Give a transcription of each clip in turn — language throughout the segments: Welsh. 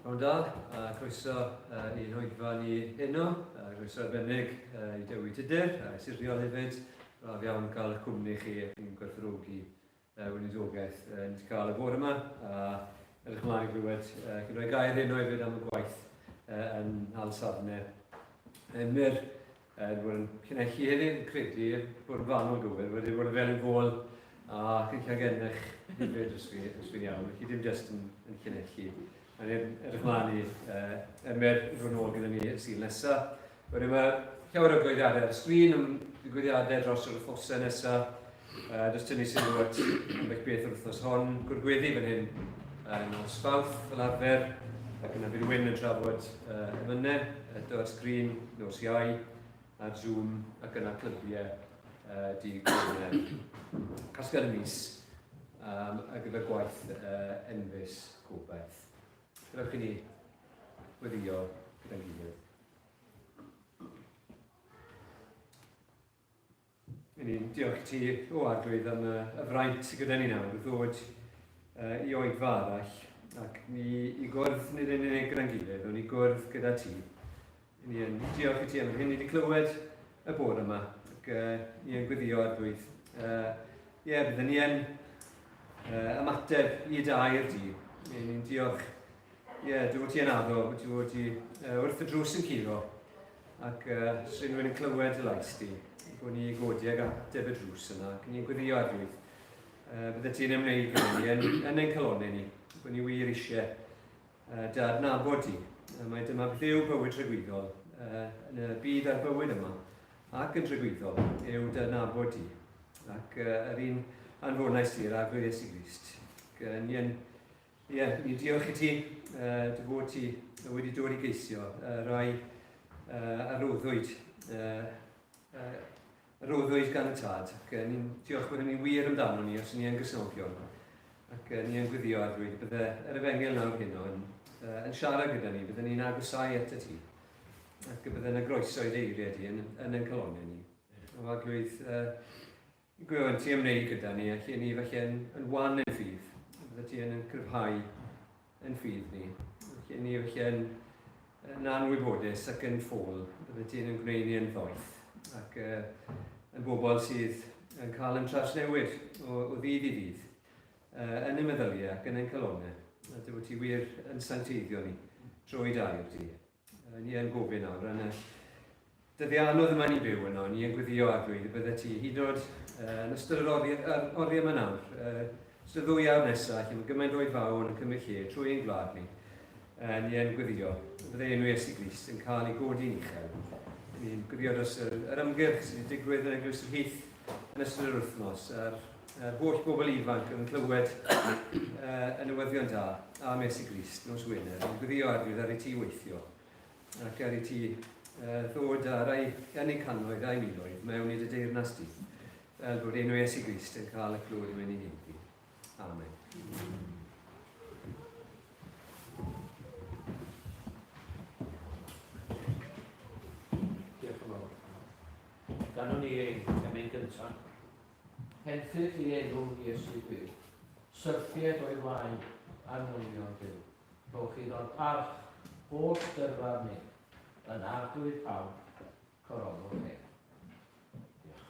Pnawn da, a croeso i'n hoedfa ni heno, a croeso arbennig i Dewi Tudur a Siriol hefyd. Braf iawn cael eich cwmni chi ac yn gwerthfawrogi weinidogaeth ni wedi cael y bore yma, a edrych ymlaen i glywed chi'n rhoi gair heno hefyd am y gwaith yn Nhalsarnau. Emyr, Er bod yn Llanelli hefyd, yn credu bod yn fanwl gywir, wedi bod yn fel yn fôl a Llangennech hefyd, os fi'n os fi iawn. Felly dim jyst yn, yn Llanelli. A ni'n edrych mlaen i Emyr i fod yn ôl gyda ni y Sul nesaf. Wedyn mae llawer o gwyddiadau ar y sgrin am ddigwyddiadau dros yr wythnosau nesaf. Jyst tynnu sylw at ambell beth o'r wythnos hon. Gwrgweddi fan hyn nos Fawrth fel arfer, ac yna bydd Wyn yn trafod emynau eto ar sgrin nos Iau ar Zoom ac yna clybiau dydd Gwener. Casgliad y mis ar gyfer gwaith enfys gobaith. Gadewch i ni weddio gyda'n gilydd. I ni'n diolch ti, o Arglwydd, am y, y fraint sydd gyda ni nawr, ddod uh, i oedfa arall, ac ni i gwrdd nid yn unig gyda'n gilydd, ond i gwrdd gyda ti. I ni yn diolch i ti am yr hyn ni wedi clywed y bore yma, ac uh, ni yn gweddio Arglwydd. Uh, ie, yeah, byddwn ni yn uh, ymateb i dy air di. I ni'n diolch, ie, yeah, dy fod ti yn addo, bod ti fod ti uh, wrth y drws yn curo, Ac uh, os unrhyw un yn clywed y lais di, bod ni i godi ag ateb y drws yna, ac ni'n gweddio arglwydd. Uh, bydde ti'n ymwneud gyda ni yn, yn ein calonau ni, bod ni wir eisiau uh, dy adnabod di. Uh, mae dyma beth yw bywyd tragwyddol uh, yn y byd a'r bywyd yma, ac yn tragwyddol yw dy adnabod di. Ac uh, yr un anfonais ti, yr arglwydd Iesu Grist. Ac, uh, ni yn Ie, ni diolch i ti uh, dy fod ti wedi dod i geisio uh, rai uh, a roddwyd, uh, uh, a roddwyd gan y Tad. Ac uh, ni'n diolch bod ni'n wir amdano ni os ni yn gysnogion. Ac uh, ni yn gwyddio ar ddweud bydde yr efengyl nawr heno yn, uh, yn siarad gyda ni, bydde ni'n agosau at y ti. Ac y bydde yna groeso i deiriau di yn, yn ein calonau ni. O Arglwydd, uh, Gwyddwn ti ymwneud gyda ni, a lle ni felly yn, yn wan yn ffydd. Bydde ti yn yn cryfhau yn ffydd ni. Lle ni felly yn, yn anwybodus ac yn ffôl. Bydde ti yn yn gwneud ni yn ddoeth. Ac uh, yn bobl sydd yn cael yn trawsnewid o, o ddydd i ddydd. Uh, yn y meddyliau ac yn ein calonau. A dy fod ti wir yn sancteiddio ni drwy dair di. Ni yn gofyn nawr, yn y dyddiau anodd yma ni'n byw yno, ni yn gweddio arglwydd y bydde ti hyd yn oed yn ystod yr oriau, yr oriau yma nawr, ystod y ddwy awr nesaf, lle mae gymaint oed fawr yn cymryd lle trwy ein gwlad ni, ni yn gweddio y bydde enw Iesu Grist yn cael ei godi'n uchel. Ni'n gweddio dros yr, yr ymgyrch sydd wedi digwydd yn Eglwys yr Heath yn ystod yr wythnos, a'r, a'r holl bobl ifanc yn clywed y newyddion da am Iesu Grist nos Wener. Ni'n gweddio arglwydd ar i ti weithio ac ar i ti ddod â rai yn eu cannoedd a'i miloedd mewn i dy deyrnas di, fel bod enw Iesu Grist yn cael y clod mewn i heiddi. Amen. Diolch yn fawr. Ganwn ni ein emyn gyntaf. Henffych i enw Iesu byw. Syrthied o'i flaen anwylion Duw. Rhowch iddo'r parch, holl dyrfa'r nef. Yn arglwydd pawb, coronwch ef. Diolch.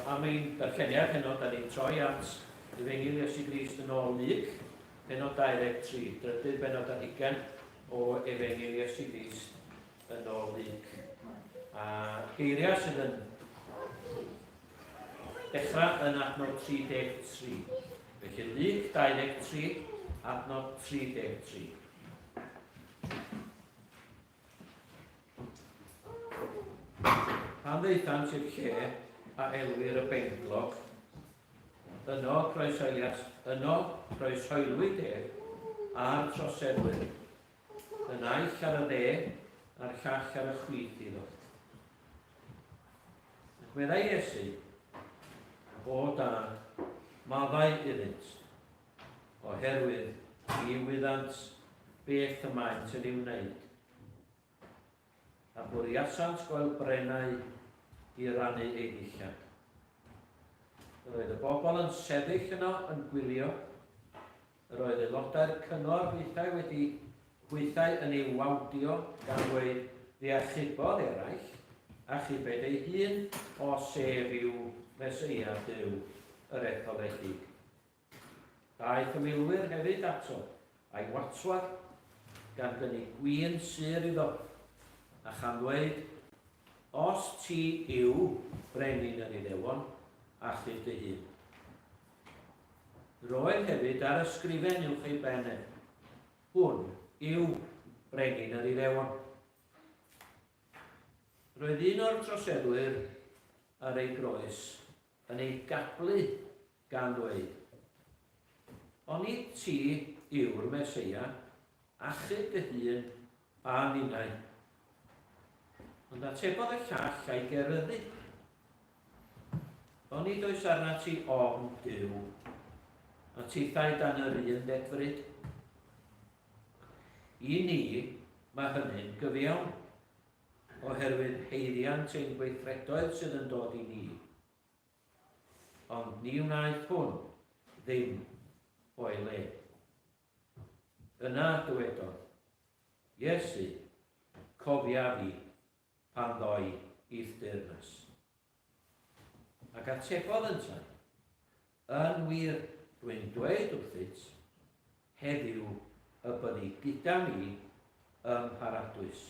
Am ein darlleniad heno, da ni'n troi at Efengyl Iesu Grist yn ôl Luc, pennod 23, drydydd bennod ar hugain o Efengyl Iesu Grist yn ôl Luc. A geiriau sydd yn dechrau yn adnod 33. Felly Luc 23, adnod 33. Pan ddaethant i'r lle a elwir y Benglog, yno croesoelias, yno croeshoelwyd ef a'r troseddwyr, y naill ar y dde a'r llall ar y chwith iddo. Ac meddai Iesu, O Dad, maddau iddynt, oherwydd ni wyddant beth y maent yn ei wneud. A bwriasant goel brennau i rannu ei ddillad. Yr oedd y bobl yn sefyll yno yn gwylio. Yr oedd aelodau'r cyngor hwythau wedi hwythau yn ei wawdio gan ddweud, Fe achubodd eraill, achubed ei hun, os ef yw Meseia Duw, yr etholedig. Daeth y milwyr hefyd ato, a'i watwad, gan gynnig gwin sur iddo, a chan ddweud, Os ti yw brenin yr Iddewon, achub dy hun. Roedd hefyd ar ysgrifen uwch ei ben ef, Hwn yw brenin yr Iddewon. Roedd un o'r troseddwyr ar ei groes yn ei gablu gan ddweud, Onid ti yw'r Meseia, achub dy hun a ninnau. Ond atebodd y llall a'i geryddu, Onid oes arnat ti ofn Duw, a tithau dan yr un ddedfryd? I ni, mae hynny'n gyfiawn, oherwydd haeddiant ein gweithredoedd sydd yn dod i ni. Ond ni wnaeth hwn ddim o'i le. Yna dywedodd, Iesu, cofia fi pan ddoi i'th deyrnas. Ac atebodd yntau, Yn wir, rwy'n dweud wrthyt, heddiw y byddi gyda mi ym Mharadwys.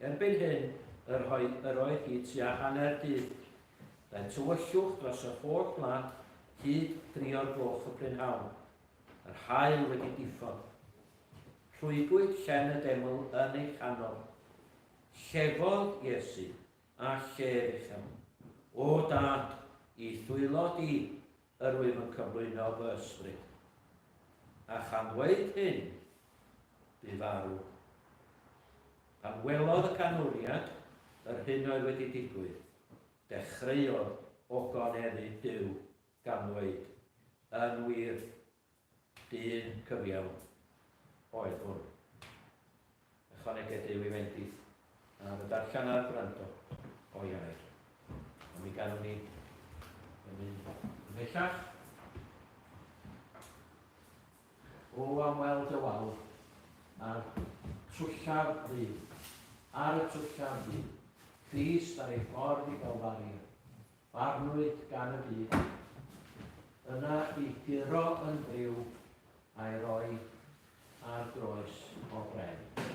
Erbyn hyn, yr, yr oedd hi tua hanner dydd. Daeth tywyllwch dros yr holl wlad hyd dri o'r gloch y prynhawn, yr haul wedi diffodd. Rhwygwyd llen y deml yn ei chanol. Llefodd Iesu a llef uchel. O Dad, i thwyllo di yr wyf yn cyflwyno fy ysbryd. A chan ddweud hyn, bu farw. Pan welodd y canwriad yr hyn oedd wedi digwydd, dechreuodd ogoneddu Duw gan ddweud, Yn wir, Dyn cyfiawn oedd hwn. Ychwaneged Duw i fendith ar y darllen a'r gwrando o'i air. A mi ganwn ni yn mynd ymhellach. O am weld y wawr a'r twllaf ddydd, ar y twllaf ddydd, Crist ar ei ffordd i Galfaria. Barnwyd gan y byd, yna i guro yn fyw a'i roi ar groes o bren.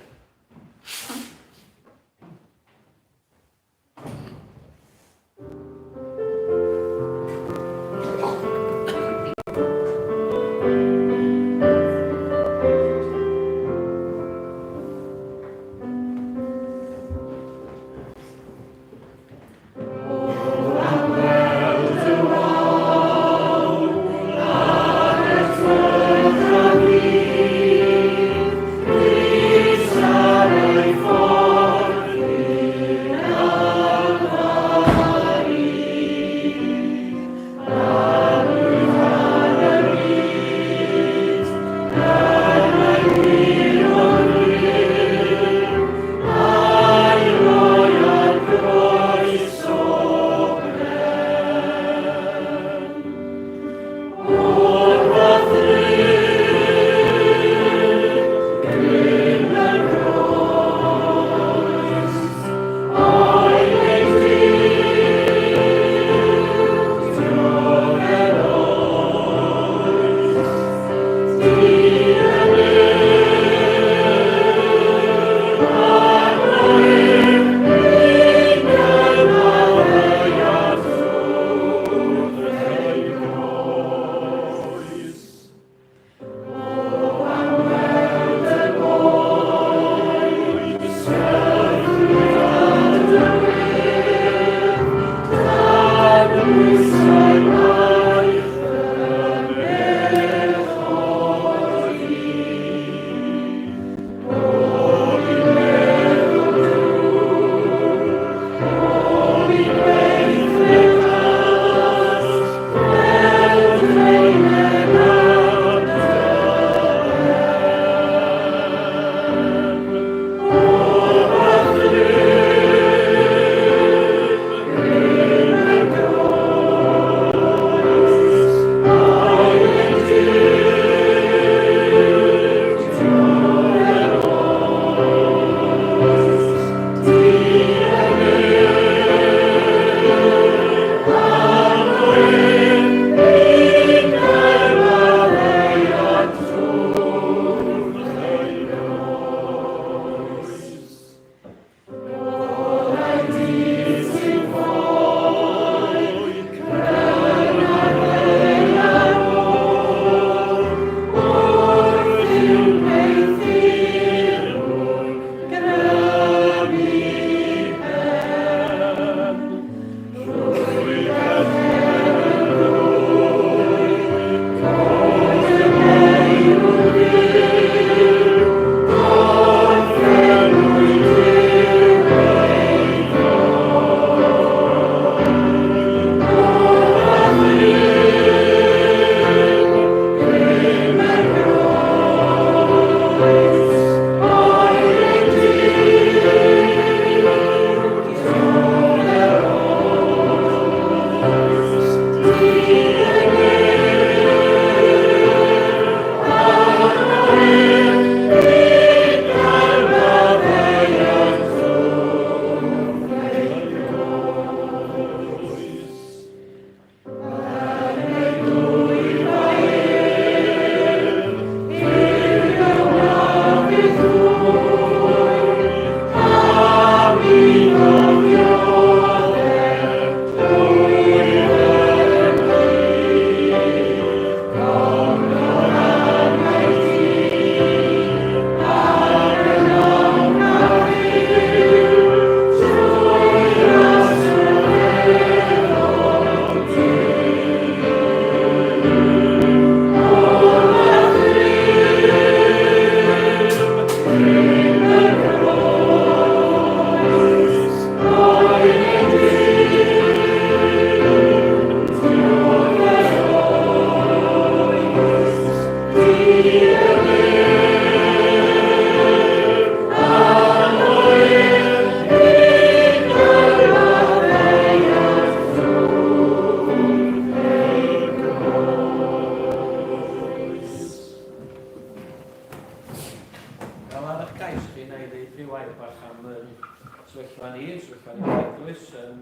sefyllfa ni, yn sefyllfa ni fel eglwys yn,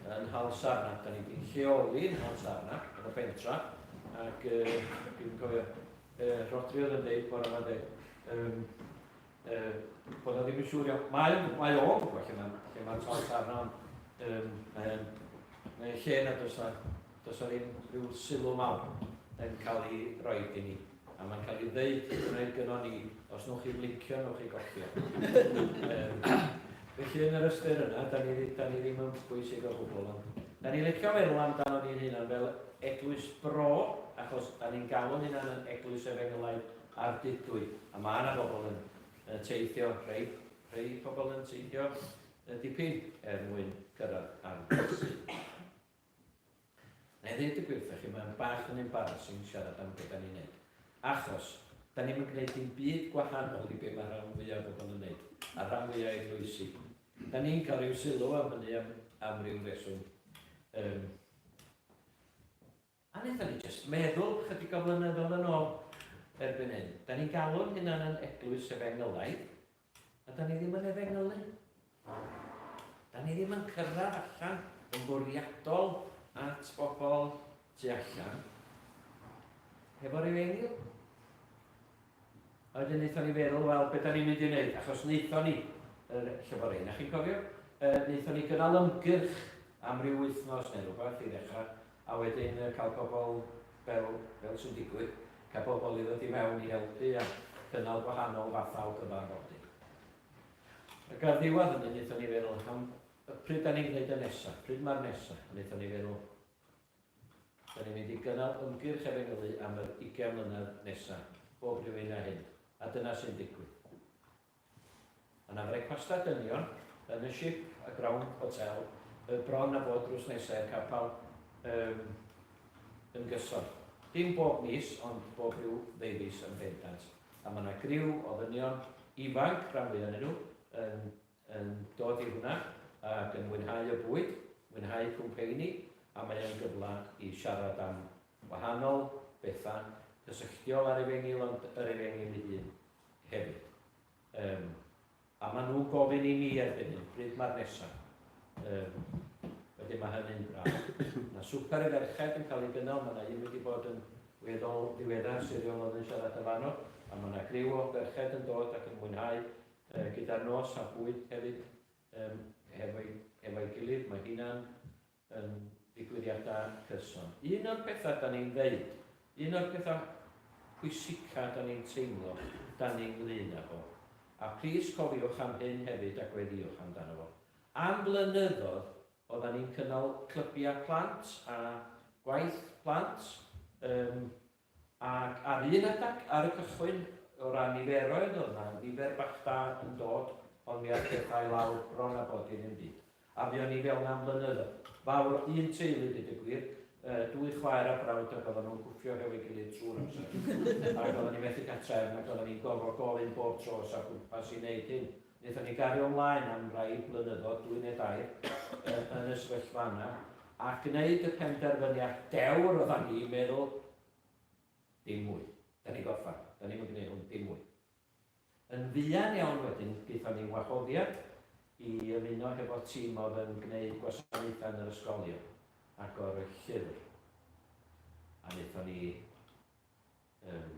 yn Nhalsarna. Da ni wedi lleoli yn Nhalsarna, yn y pentra, ac dwi'n cofio Rhodri oedd yn dweud bore yma, dweud, bod o ddim yn siŵr iawn. Mae, mae o'n gwybod lle mae, lle mae Talsarn, ond mae'n mae lle nad oes na, does na ddim rhyw sylw mawr yn cael ei roi i ni. A mae'n cael ei ddeud yn gynnon ni, os nwch chi flincio, nwch chi gofio. Felly yn yr ystyr yna, da ni, da ni ddim yn bwysig o gwbl, ond da ni'n licio meddwl amdano ni'n hunan fel eglwys bro, achos da ni'n galw'n hunan yn eglwys efengylaidd Ardudwy, a mae yna bobl yn teithio, rhai, rhai pobl yn teithio dipyn er mwyn cyrraedd Ardudwy. Na i ddeud y gwir wrthych chi, mae'n bach yn embarrassing siarad am beth da ni'n neud. Achos, da ni'm yn gwneud dim byd gwahanol i be mae rhan fwyaf o bobl yn neud, a rhan fwyaf eglwysi. Da ni'n cael rhyw sylw am hynny am, am ryw reswm. Um, a wnaethon ni jyst meddwl chydig o flynyddoedd yn ôl erbyn hyn. Da ni'n galw'n hunan yn eglwys efengylaidd, A da ni ddim yn efengylu. Da ni ddim yn cyrraedd allan yn fwriadol at bobl tu allan hefo'r efengyl. A wedyn wnaethon ni feddwl, wel, beth da ni'n mynd i wneud? Achos wnaethon ni, yr llyfr ein, a chi'n cofio? Wnaethon ni gynnal ymgyrch am ryw wythnos neu rhywbeth i ddechrau, a wedyn cael pobl fel, fel sy'n digwydd, cael pobl i ddod i mewn i helpu a cynnal gwahanol fathau o gyfarfodydd. Ac ar ddiwedd hynny, wnaethon ni feddwl, am, pryd da ni'n gwneud y nesaf? Pryd mae'r nesaf? A wnaethon ni feddwl, da ni'n mynd i gynnal ymgyrch efengylu am yr 20 mlynedd nesaf, bob rhyw hyn a hyn. A dyna sy'n digwydd. Mae 'na frecwastau dynion yn y Ship a Ground Hotel y bron a bod drws nesa i'r capel yym yn gyson. Dim bob mis ond bob rhyw ddeufis yn bendant. A mae 'na griw o ddynion ifanc, rhan fwya ohonyn nhw, yn yn dod i hwnna ac yn mwynhau y bwyd, mwynhau cwmpeini a mae o'n gyfle i siarad am wahanol bethau cysylltiol â'r efengyl ond yr efengyl ei hun hefyd. Yym, a maen nhw'n gofyn i mi erbyn hyn, pryd mae'r nesaf? Yym, wedyn mae hynny'n braf. Mae swper i ferched yn cael ei gynnal, mae yna un wedi bod yn weddol ddiweddar, Siriol oedd yn siarad yn fanno, a mae yna griw o ferched yn dod ac yn mwynhau gyda'r nos a bwyd hefyd um, hefo'i hefo gilydd. Mae hynna'n yn ddigwyddiadau cyson. Un o'r pethau da ni'n ddeud, un o'r pethau pwysica da ni'n teimlo da ni'n ynglyn â fo, a plis cofiwch am hyn hefyd a gweddïwch amdano fo, am flynyddoedd oeddan ni'n cynnal clybiau plant a gwaith plant, um, Ac ar un adeg, ar y cychwyn, o ran niferoedd, oedd 'na nifer bach da yn dod, ond mi aeth pethau i lawr bron a bod i ddim byd. A fuon ni fel 'na am flynyddoedd. Fawr o un teulu, deud y gwir, dwy chwaer a brawd ac oedden nhw'n gwffio hefo'i gilydd trwy'r amser. Ac oedden ni methu cael trefn ac oedden ni'n gorfod gofyn bob tro oes 'na pwrpas i wneud hyn. Wnaethon ni gario ymlaen am rai blynyddoedd, dwy neu dair, yn y sefyllfa yna, a gwneud y penderfyniad dewr oeddan ni i meddwl, dim mwy, da ni'n gorffan, da ni'm yn gwneud hwn, dim mwy. Yn fuan iawn wedyn, gaethon ni wahoddiad i ymuno hefo tîm oedd yn gwneud gwasanaethau yn yr ysgolion, agor y llyfr. A wnaethon ni um,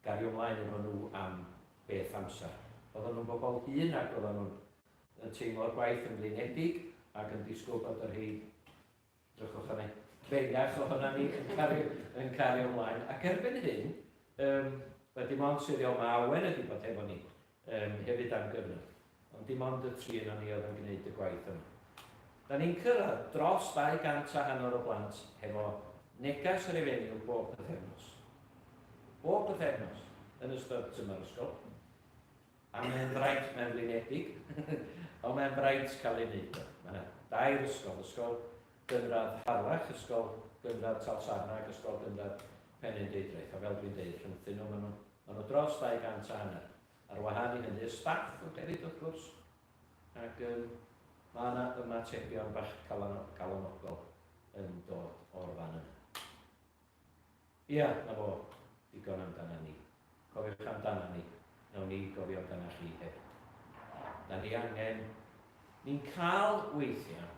gario ymlaen efo nhw am beth amser. Oedden nhw'n bobl hŷn ac oedden nhw'n teimlo'r gwaith yn flinedig ac yn disgwyl bod yr rhai drychwch arna i, fengach ohono ni yn cario, yn cario ymlaen. Ac erbyn hyn, um, wel dim ond Siriol mae Awen wedi bod hefo ni um, hefyd am gyfnod. Ond dim ond y tri yno ni oedd yn gwneud y gwaith yma. Da ni'n cyrraedd dros 200 a hanner o blant hefo neges yr efengyl bob pythefnos. Bob pythefnos yn ystod tymor ysgol. A mae'n fraint, mae'n flinedig, ond mae'n fraint cael ei wneud o. Mae yna dair ysgol, ysgol gynradd Harlech, ysgol gynradd Talsarnau ac ysgol gynradd Penrhyndeudraeth. A fel dwi'n deud, rhyngthyn nhw, maen nhw, maen nhw dros 200 a hanner. Ar wahân i hynny, y staff hefyd wrth gwrs, ac um, mae yna ymatebion bach calonogol yn dod o'r fan yna. Ia, na fo, digon amdana ni. Cofiwch amdana ni, nawn ni gofio amdana chi hefyd. Da ni angen Ni'n cael weithiau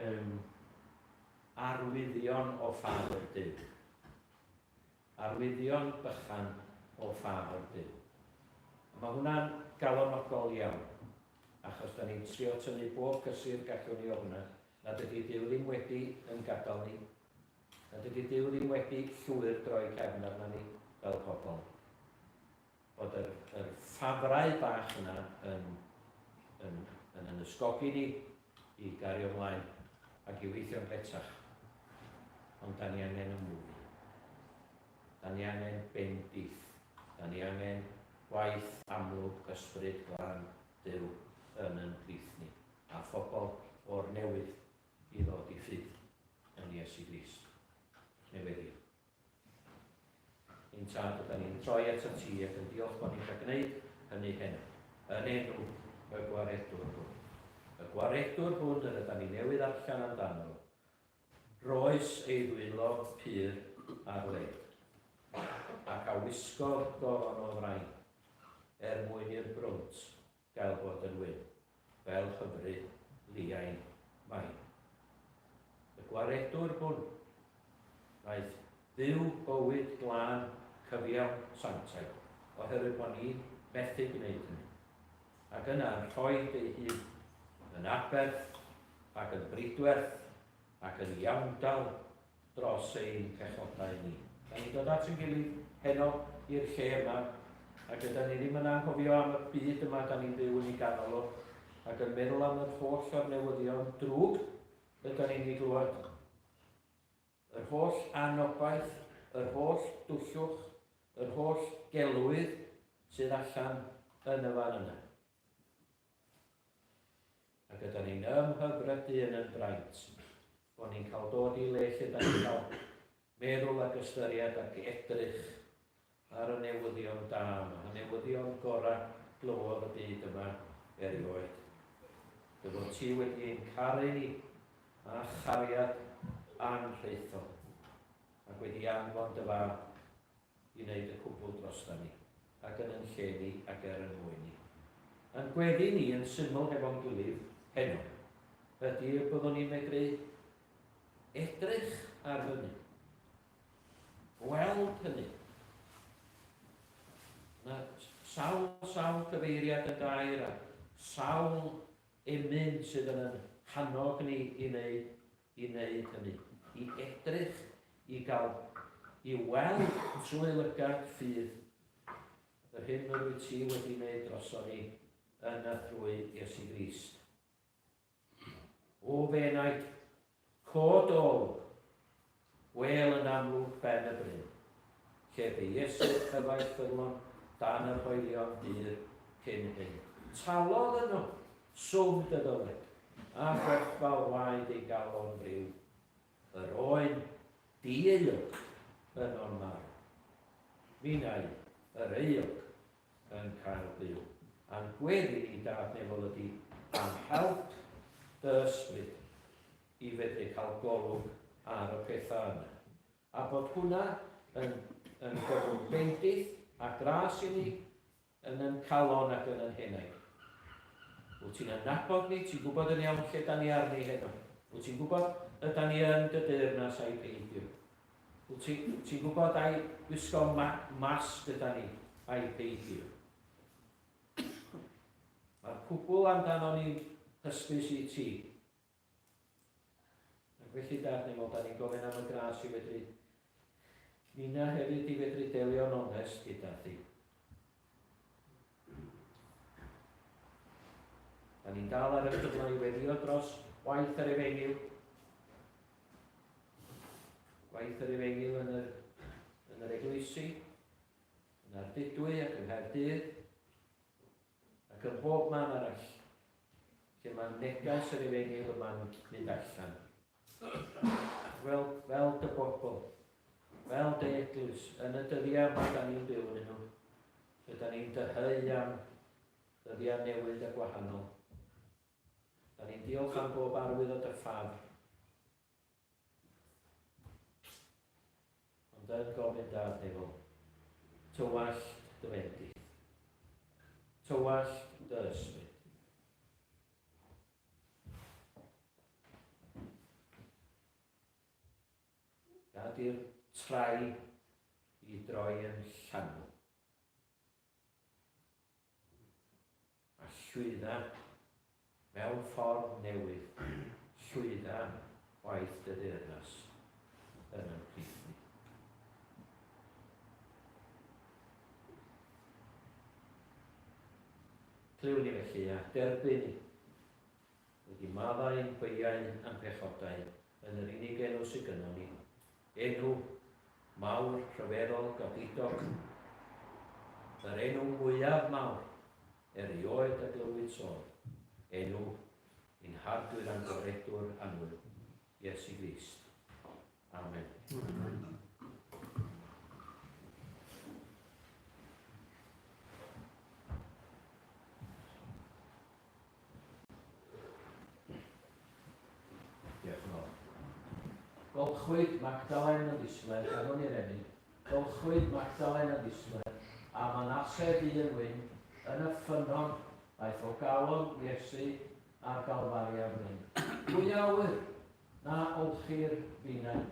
um, arwyddion o ffafr Duw. Arwyddion bychan o ffafr Duw. A mae hwnna'n galonogol iawn, achos da ni'n trio tynnu bob cysur gallwn ni o hwnna, nad ydy Duw ddim wedi yn gadael ni, nad ydy Duw ddim wedi llwyr droi cefn arna ni fel pobl. Bod yr, yr ffafrau bach yna yn, yn, yn yn ysgogi ni i gario ymlaen ac i weithio'n gletach. Ond da ni angen y mwy. Da ni angen bendith. Da ni angen gwaith amlwg ysbryd glân Duw yn yn plith ni a phobl o'r newydd i ddod i ffydd yn Iesu Grist. Newyddion. Ein Tad, ydan ni'n troi atat ti ac yn diolch bod ni'n cael gwneud hynny heno, yn enw y Gwaredwr hwn. Y Gwaredwr hwn yr ydan ni newydd allan amdano fo. Roes ei ddwylo pur ar led, ac a wisgodd goron o ddrain, er mwyn i'r brwnt gael bod yn wyn, fel hyfryd liain main. Y Gwaredwr hwn wnaeth fyw bywyd glân, cyfiawn, sanctaidd, oherwydd bod ni methu gwneud hynny. Ac yna yn rhoi ei hun yn aberth ac yn bridwerth ac yn iawndal dros ein pechodau ni. Da ni'n dod at ein gilydd heno i'r lle yma, ac yda ni ddim yn anghofio am y byd yma da ni'n byw yn ei ganol o, ac yn meddwl am yr holl o'r newyddion drwg yda ni'n ei glywed. Yr holl anobaith, yr holl dwllwch, yr holl gelwydd sydd allan yn y fan yna. Ac ydan ni'n ymhyfrydu yn yn braint bod ni'n cael dod i le lle da ni'n cael meddwl ac ystyried ac edrych ar y newyddion da yma, y newyddion gorau glywodd y byd yma erioed. Dy fod ti wedi ein caru ni â chariad anrhaethol ac wedi anfon dy fab i wneud y cwbl drostan ni, ac yn yn lle ni ac er yn mwyn ni. A'n gweddi ni yn syml hefo'n gilydd heno ydy y byddwn ni'n medru edrych ar hynny, gweld hynny. Mae sawl, sawl cyfeiriad yn gair a sawl emyn sydd yn yn hannog ni i wneud i wneud hynny, i edrych, i gael, i weld trwy lygad ffydd yr hyn yr wyt ti wedi wneud droson ni yn a thrwy Iesu Grist. O f'enaid, cod ôl, gwêl yn amlwg ben y bryn, lle bu Iesu'r cyfaill ffyddlon dan yr hoelion dur cyn hyn. Talodd yno swm dy ddyled, a gwerthfawr waed ei galon friw, yr oen dieuog yno'n marw. Minnau, yr euog, yn cael byw. A'n gweddi ni, Dad Nefol, ydy am help dy ysbryd i fedru cael golwg ar y pethau yna. A bod hwnna yn, yn gyfrwng bendith a gras i ni Yn yn calon ac yn yn henaid. Wyt ti'n adnabod ni? Ti'n gwybod yn iawn lle da ni arni heno? Wyt ti'n gwybod yda ni yn dy deyrnas a'i peidio? Wyt ti'n ti gwybod ai gwisgo ma masg yda ni a'i peidio? Mae'r cwbl amdano ni'n hysbys i ti. Ac felly, Dad, ni da ni'n gofyn am y gras i fedru nina hefyd i fedru delio'n onest gyda thi. Da ni'n dal ar y cyfle i weddio dros waith yr efengyl. Gwaith yr efengyl yn yr, yn yr eglwysi, yn Ardudwy ac yng Nghaerdydd. Ac ym mhob man arall lle mae neges yr efengyl yma'n mynd allan. Fel, fel dy bobl, fel dy eglwys, yn y dyddiau yma da ni'n byw yn nhw, lle ni'n dyheu am ddyddiau newydd a gwahanol. Da ni'n diolch am bob arwydd o dy ffafr. Ond yn gofyn Dad nefol, tywallt dy fendith, tywallt dy ysbryd. Gad i'r trai i droi yn llanw. A llwydda mewn ffordd newydd, llwydda waith dy deyrnas yn ein plith ni. Clywn ni felly a derbyn ni wedi maddau ein beiau a'n pechodau yn yr unig enw sydd gynnon ni, enw mawr rhyfeddol godidog, yr enw mwyaf mawr erioed a glywyd sôn, enw ein Harglwydd a'n Gwaredwr annwyl, Iesu Grist. Amen. Amen. Diolch yn fawr. Golchwyd Magdalen yn ddisglair, ganwn ni'r emyn, Golchwyd Magdalen yn ddisglair, a Manasseh du yn wyn, yn y ffynnon, aeth o galon Iesu ar Galfaria fryn. Pwy a ŵyr na olchir finnau?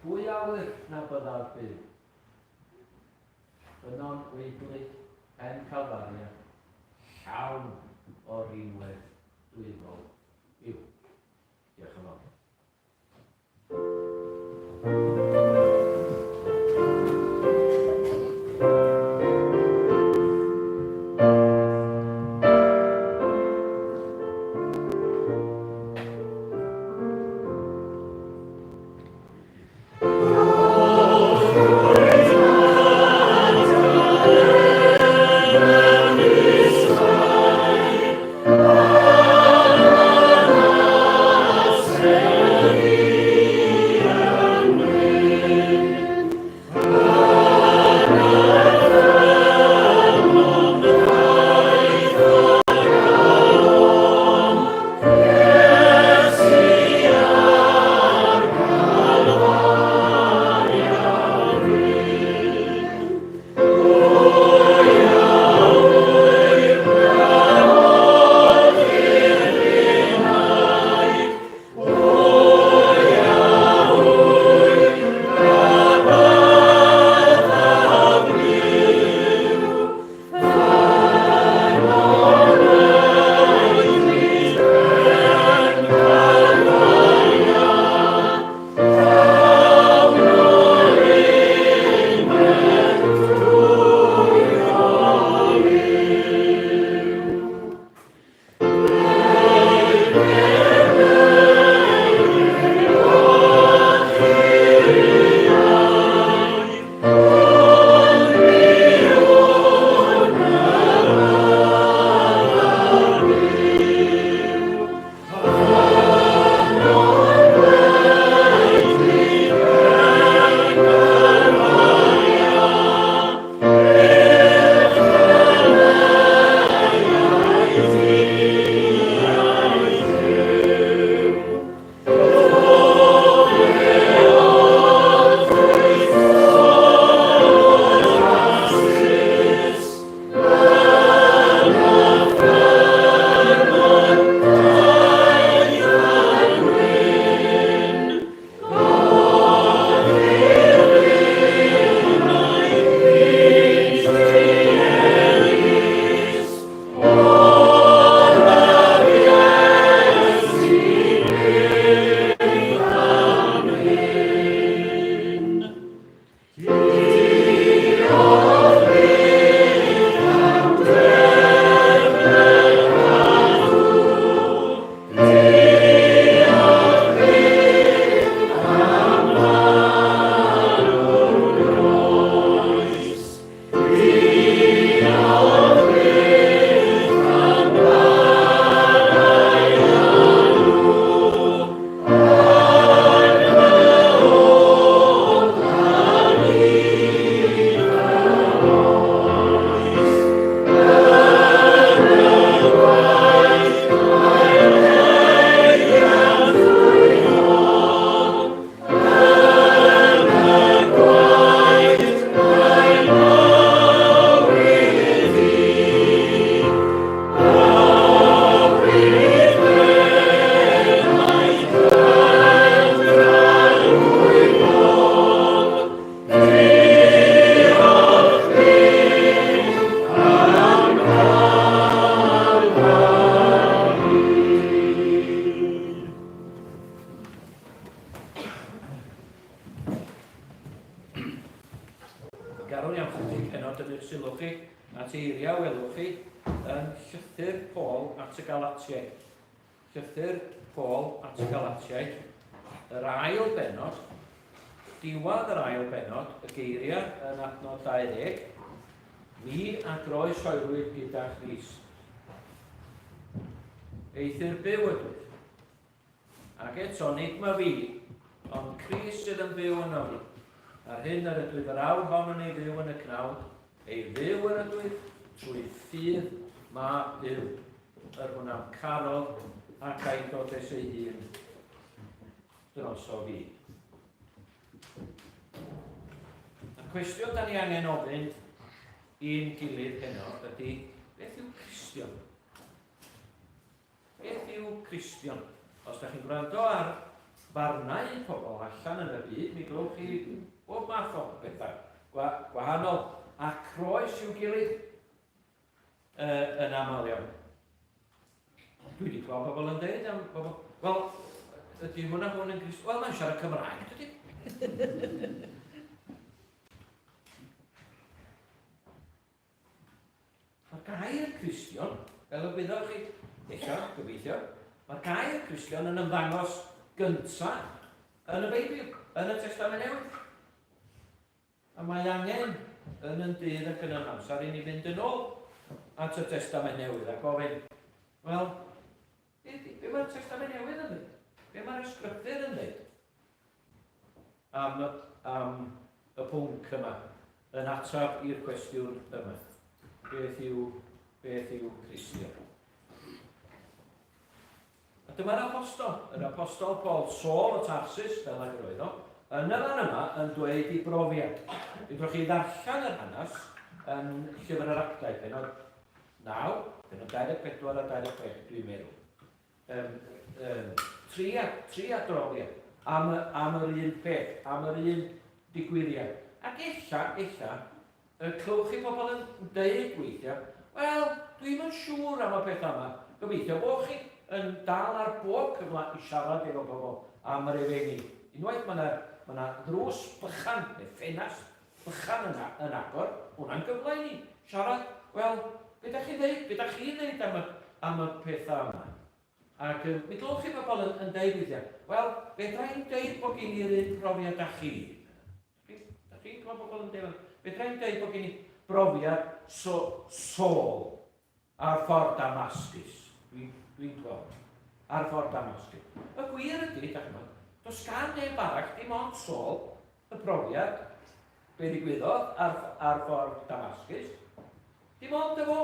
Pwy a ŵyr na byddaf byw? Ffynnon waedlyd pen Calfaria, llawn o rinwedd dwyfol yw. Diolch yn fawr. at eiriau welwch chi yn llythyr Paul at y Galatiaid. Llythyr Paul at y Galatiaid, yr ail bennod, diwedd yr ail bennod, y geiriau yn adnod 20, Mi a groesoerwyd gyda Christ. Eithr byw ydwyf. Ac eto, nid ma fi, ond Crist sydd yn byw yno fi. A'r hyn yr ydwyf yr awr hon yn ei fyw yn y cnawd, ei fyw yr ydwyf trwy ffydd mab Duw, yr hwn a'm carodd ac a'i godes ei hun droso fi. Y cwestiwn da ni angen ofyn i'n gilydd heno ydy, beth yw Cristion? Beth yw Cristion? Os da chi'n gwrando ar farnau pobl allan yn y byd, mi glywch chi bob math o bethau gwahanol a croes i'w gilydd yn aml iawn. Dwi wedi clywed pobl yn dweud am bobl, wel, ydy hwn a hwn yn Grist? Wel, mae'n siarad Cymraeg, dydy? Mae'r gair Cristion, fel y gwyddoch chi, ella, gobeithio, mae'r gair Cristion yn ymddangos gyntaf yn y Beibl, yn y Testament Newydd. A mae angen yn yn dydd ac yn yn amser i ni fynd yn ôl at y Testament Newydd a gofyn, wel, be, be mae'r Testament Newydd yn dweud? Be mae'r Ysgrythur yn dweud? am, am y pwnc yma, yn ateb i'r cwestiwn yma. Beth yw, beth yw Cristion? A dyma'r apostol, yr apostol Paul, Saul o Tarsus, fel ag yr oedd o, yn y fan yma yn dweud i brofiad. Fedrwch chi ddarllen yr hanes yn Llyfr yr Actau, penod 9, penod 24 a 26, dwi'n meddwl. Um, um, tri, tri adroddiad am, am yr un peth, am yr un digwyddiad. Ac ella, ella, y clywch chi pobl yn deud weithiau, wel, dwi'm yn siŵr am y pethau yma. Gobeithio bod chi yn dal ar bob cyfle i siarad efo pobl am yr efengyl. Unwaith mae yna ma 'na ddrws bychan, neu ffenast bychan yn, yn agor, hwnna'n gyfle i ni siarad, wel, be da chi'n ddeud, be da chi'n ddeud am y, am y pethau yma? Ac mi glywch chi bobl yn, yn deud weithiau, wel, fedra i'n deud bod gen i'r un profiad â chi. Da chi'n clywed bobl yn deud, fedra i'n deud bod gen i brofiad so, Saul ar ffordd Damascus. Dwi'n dwi gweld. Ar ffordd Damascus. Y gwir ydy, da chi'n gwybod, does gan neb arall, dim ond Saul, y profiad, be ddigwyddodd ar, ar ffordd Damascus. Dim ond efo,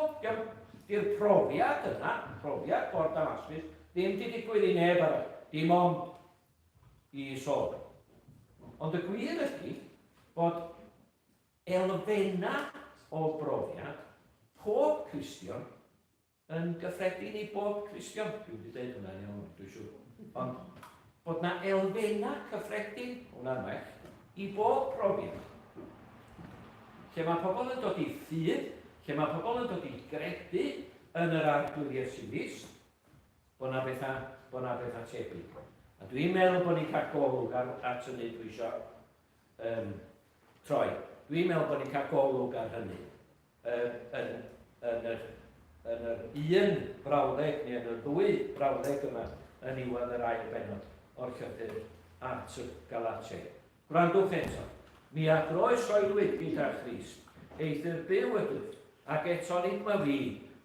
di'r profiad yna, profiad ffordd Damascus, ddim di digwydd i neb arall, dim ond i Saul. Ond y gwir ydy bod elfennau o brofiad pob Cristion yn gyffredin i bob Cristion. Dwi wedi dweud hwnna'n iawn, dwi'n siŵr. Ond bod na elfennau cyffredin, hwnna'n well, i bob profiad. Lle mae pobl yn dod i ffydd, lle mae pobl yn dod i gredu yn yr Arglwydd Iesu Grist, bod na bethau, bod na bethau tebyg. A dwi'n meddwl bod ni'n cael golwg ar, at hynny dwi eisiau um, troi. Dwi'n meddwl bod ni'n cael golwg ar hynny yn, yn, yn, yr, yn yr un brawddeg neu yn y ddwy brawddeg yma yn niwedd yr ail bennod o'r llythyr at y Galatiaid. Gwrandwch eto. Mi a groesoelwyd gyda Christ, eithr byw ydwyf, ac eto nid ma fi,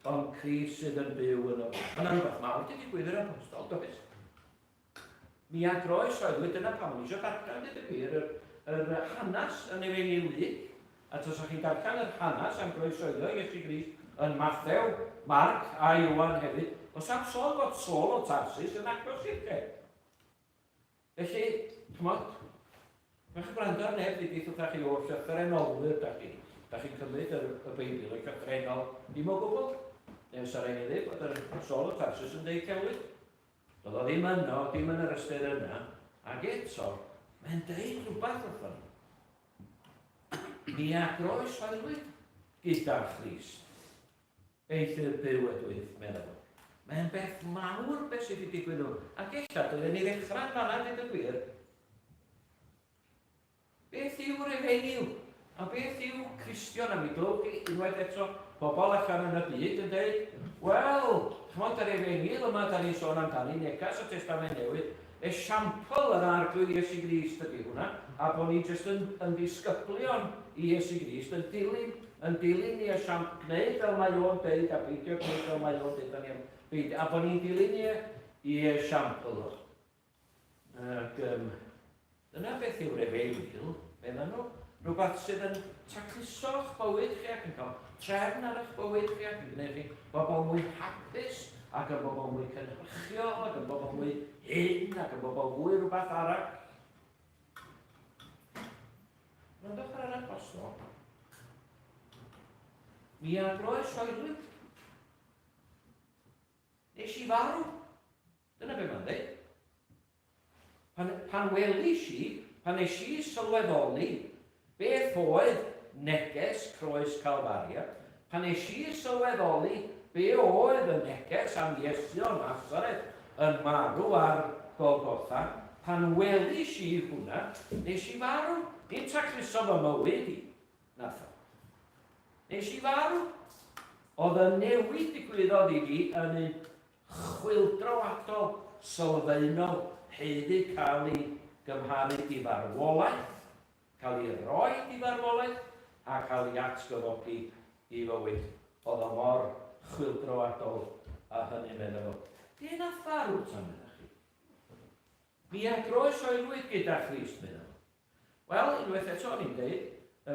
ond Crist sydd yn byw yno. Mae yna rhywbeth mawr wedi digwydd i'r apostol, does? Mi a groesoelwyd, dyna pam o'n i eisiau darllen, dweud y gwir, yr, yr hanes yn Efengyl Luc, a tasach chi'n darllen yr hanes am groesoelio Iesu Grist yn Mathew, Marc a Ioan hefyd, os am sôn bod Saul o Tarsus yn agos i'r lle. Felly, ch'mod, Mae chi'n gwrando ar neb, ddeudith wrtha chi o'r llythyrenolwyr da chi. Da chi'n cymryd yr, y Beibl yn llythyrenol, ddim o gwbl. Neu os rhaid ni ddweud bod yr Saul o Tarsus yn deud celwydd. Doedd o ddim yno, dim yn yr ystyr yna, ac eto, mae'n deud rhywbeth wrthon ni. Mi a groesoelwyd gyda Christ. Eithr byw ydwyf, meddai fo. Mae'n beth mawr beth sydd wedi digwydd nhw. Ac ella dylen ni ddechrau'n fanna, dweud y gwir. Beth yw'r efengyl? A beth yw Cristion? A mi glywch chi unwaith eto pobl allan yn y byd yn dweud, wel, ch'mod yr efengyl yma da ni'n sôn amdani, negas y Testament Newydd, esiampl yr Arglwydd Iesu Grist ydy hwnna, a bod ni jyst yn, yn ddisgyblion i Iesu Grist, yn dilyn, yn dilyn i esiampl, gwneud fel mae o'n deud a peidio gwneud fel mae o'n deud, ni am beidio, a bod ni'n dilyn i, i esiampl o. Ac um, dyna beth yw'r efengyl, meddyn nhw. Rhywbeth sydd yn tacluso'ch bywyd chi ac yn cael trefn ar eich bywyd chi ac yn gwneud chi bobl mwy hapus ac yn bobl mwy cynhyrchiol ac yn bobl mwy hyn ac yn bobl fwy rhywbeth arall. Gwrandwch ar yr apostol. Mi a groes oedwyd. Nes i farw. Dyna be mae'n dweud. Pan, pan welis i, pan nes i sylweddoli beth oedd neges Croes Calfaria, pan nes i sylweddoli be oedd y neges am Iesu o Nazareth yn marw ar Golgotha, pan welis i hwnna, nes i farw. Dim tacluso fy mywyd i, nath o. Nes i farw. Oedd y newid digwyddodd i fi yn un chwyldroadol sylfaenol haeddu cael ei gymharu i farwolaeth, cael ei roid i farwolaeth a cael ei atgyfodi i fywyd. Oedd o mor chwyldroadol â hynny, medda fo. Be nath farw ta, medda chi? Mi a groesoelwyd gyda Christ, medda fo. Wel, unwaith eto, o'n i'n deud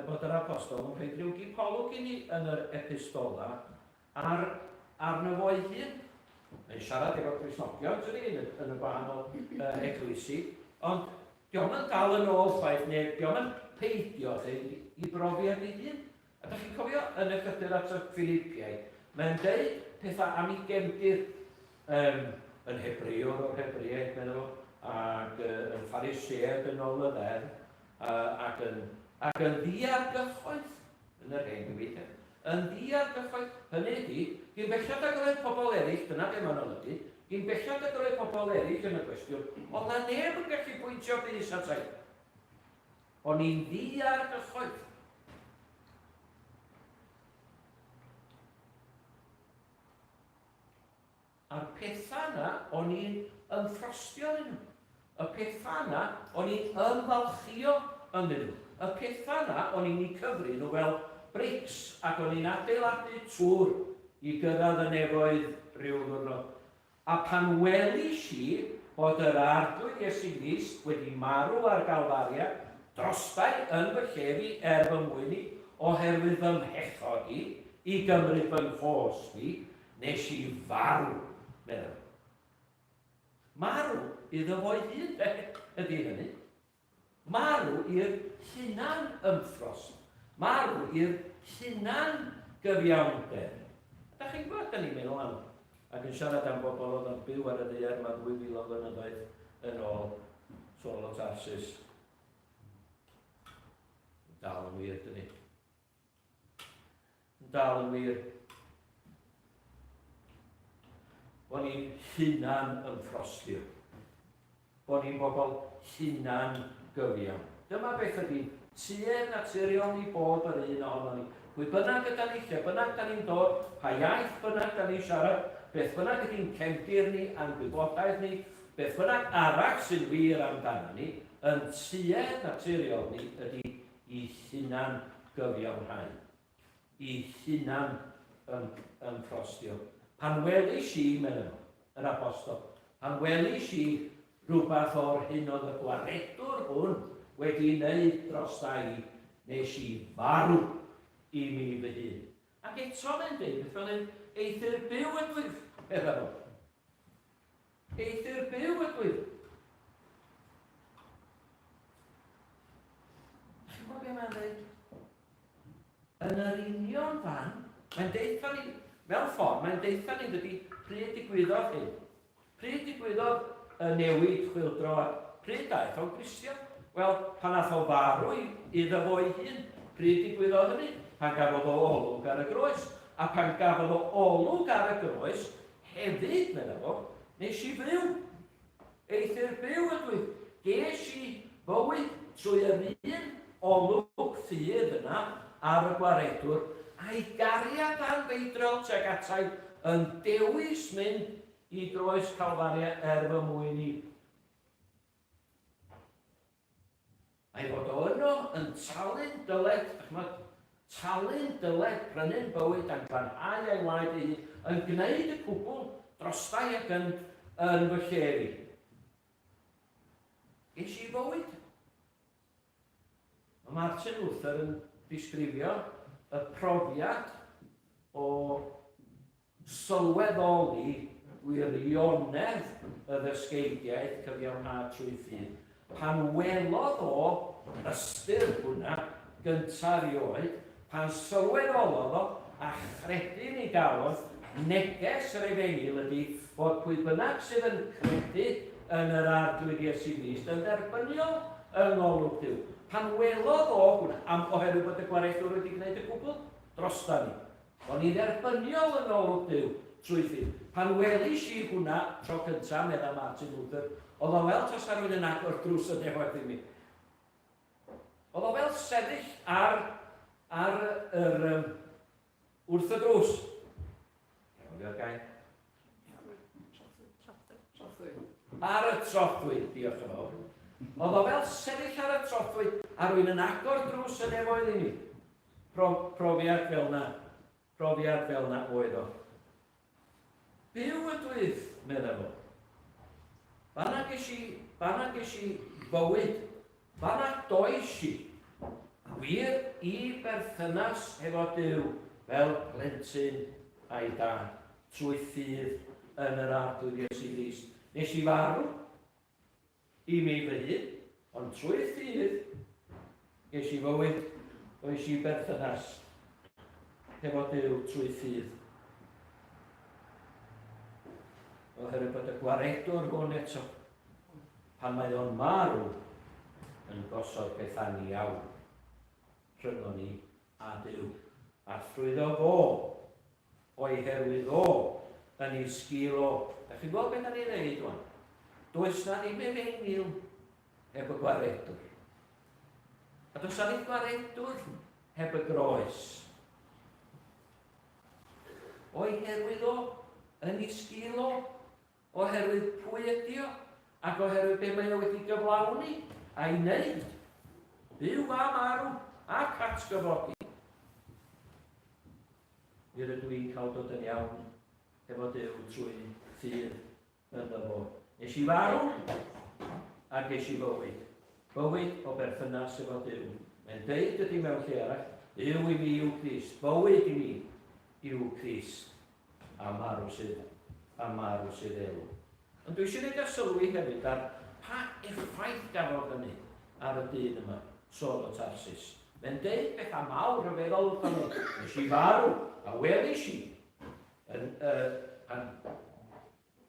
bod yr apostol yn rhoi rhyw gipolwg i ni yn yr epistola ar arno fo ei hun. Mae'n siarad efo Cristnogion, tydi, yn y, yn y gwahanol uh, eglwysi, ond diolch yn dal yn ôl chwaith, neu diolch yn peidio dweud i brofiad ei hun. A da chi'n cofio yn y llythyr at y Philipiaid, mae'n deud pethau am ei gefndir um, yn Hebreor o'r Hebreaid, meddwl fo, ac uh, yn Pharisead yn ôl y ddeddf, uh, ac yn, ac yn ddiargychoedd yn yr hen gyfeithiad. Yn ddiargychoedd, hynny ydy, gyn belled ag oedd pobl eraill, dyna be mae'n olygu, gyn belled ag oedd pobl eraill yn y cwestiwn, oedd na neb yn gallu pwyntio bys at ei. O'n i'n ddiargychoedd. A'r pethau yna, o'n i'n ymffrostio ynddyn nhw. Y pethau yna, o'n i'n ymfalchïo ynddyn nhw. Y pethau yna, o'n i'n eu cyfri nhw fel brics ac o'n i'n adeiladu tŵr i gyrraedd y nefoedd rhyw ddiwrnod. A pan welish i bod yr Arglwydd Iesu Grist wedi marw ar Galfaria drostai yn fy lle fi er fy mwyn i, oherwydd fy mhechod i, i gymryd fy nghosb i, nes i farw, meddai. Marw iddo fo'i hun, de, ydy hynny. Marw i'r hunan ymffrost. Marw i'r hunan gyfiawnder. A da chi'n gwybod, da ni'n meddwl am, ac yn siarad am bobl oedd yn byw ar y ddaear yma 2000 o flynyddoedd yn ôl, Saul o Tarsus. Dal yn wir, dydy. Yn dal yn wir. Bod ni'n hunan ymffrostio. Bod ni'n bobl hunan gyfiawn. Dyma beth ydy tuedd naturiol ni bob yr un ohono ni. Pwy bynnag yda ni, lle bynnag da ni'n dod, pa iaith bynnag da ni'n siarad, beth bynnag ydy'n cefndir ni a'n gwybodaeth ni, beth bynnag arall sy'n wir amdano ni, yn tuedd naturiol ni ydy i hunan gyfiawnhau, i hunan ymffrostio. Pan welish i, meddai fo, yr apostol, pan welish i rhywbeth o'r hyn oedd y gwaredwr hwn wedi wneud drosta i, nes i farw i mi fy hun. Ac eto mae'n deud beth fel hyn, eithr byw ydwyf, meddai fo. Eithr byw ydwyf. Chi'n gwybod beth mae'n dweud? Yn yr union fan, mae'n deutha ni, mewn ffordd, mae'n deutha ni dydy, pryd digwyddodd hyn. Pryd digwyddodd y newid chwildro a pryd daeth o'n Gristion? Wel, pan nath o farw iddo fo ei hun, pryd digwyddodd hynny? Pan gafodd o olwg ar y groes. A pan gafodd o olwg ar y groes, Hefyd, medda fo, nes i fyw. Eithr byw ydw i. Ges i fywyd trwy yr un olwg ffydd yna ar y Gwaredwr, a'i gariad anfeidrol tuag atai yn dewis mynd i groes Calfaria er fy mwyn i. A'i fod o yno yn talu'n dyled, ch'mod, talu'n dyled, prynu'n bywyd a'n glanhau a'i waed ei hun, yn gwneud y cwbl drostai ac yn, yn fy lle fi. Ges i fywyd. Mae Martin Luther yn disgrifio y profiad o sylweddoli gwirionedd y ddysgeidiaeth cyfiawnhad trwy ffydd, pan welodd o ystyr hwnna gynta rioed, pan sylweddolodd o a chredu yn ei galon, neges yr Efengyl ydi bod pwy bynnag sydd yn credu yn yr Arglwydd Iesu Grist yn dderbyniol yng ngolwg Duw. Pan welodd o hwnna, am oherwydd bod y Gwaredwr wedi gwneud y cwbl drosta ni. O'n i'n dderbyniol yn olwg Duw, trwy ffydd. Pan welish i hwnna tro cynta, medda Martin Luther, o'dd o fel tasa rhywun yn agor drws y nefoedd i mi. O'dd o fel sefyll ar, ar yr, um, wrth y drws. Iawn, dio'r gair. Ar y trothwy, diolch yn fawr. Oedd o fel sefyll ar y trothwy a rwy'n yn agor drws y nefoedd i mi. Pro, profiad fel na, profiad fel na oedd o. Byw ydwyf, medda fo. Fanna ges i, fanna ges i fywyd, fanna does i. Wir i berthynas hefo Duw fel plentyn a'i dad, trwy ffydd yn yr Arglwydd Iesu Grist. Nes i farw, I mi fy hun, ond trwy'r ffydd, ges i fywyd, does i berthynas hefo Duw trwy ffydd. Oherwydd bod y gwaredwr hwn eto, pan mae o'n marw, yn gosod pethau'n iawn rhyngon ni a Duw. A thrwyddo fo, o'i herwydd o, yn ei sgil o. Da chi'n gweld beth da ni'n ddeud wan? Does na ddim efengyl heb y gwaredwr. A does na ddim gwaredwr heb y groes. O'i herwydd o, yn ei sgil o, Oherwydd pwy ydy o, ac oherwydd be mae o wedi gyflawni a'i wneud. Byw a marw ac atgyfodi. Mi rydw i'n cael dod yn iawn efo Duw trwy ffydd ynddo fo. Nes i farw a ges i fywyd. Bywyd o berthynas efo Duw. Mae'n deud dydy mewn lle arall, Byw i mi yw Crist, bywyd i mi yw Crist. A marw sydd, a marw sydd elw. Ond dwi eisiau gwneud sylwi hefyd ar pa effaith gafodd hynny ar y dyn yma, Saul o Tarsus. Mae'n deud pethau mawr rhyfeddol wrthon nhw. Nes i farw, a welis i, yn, pan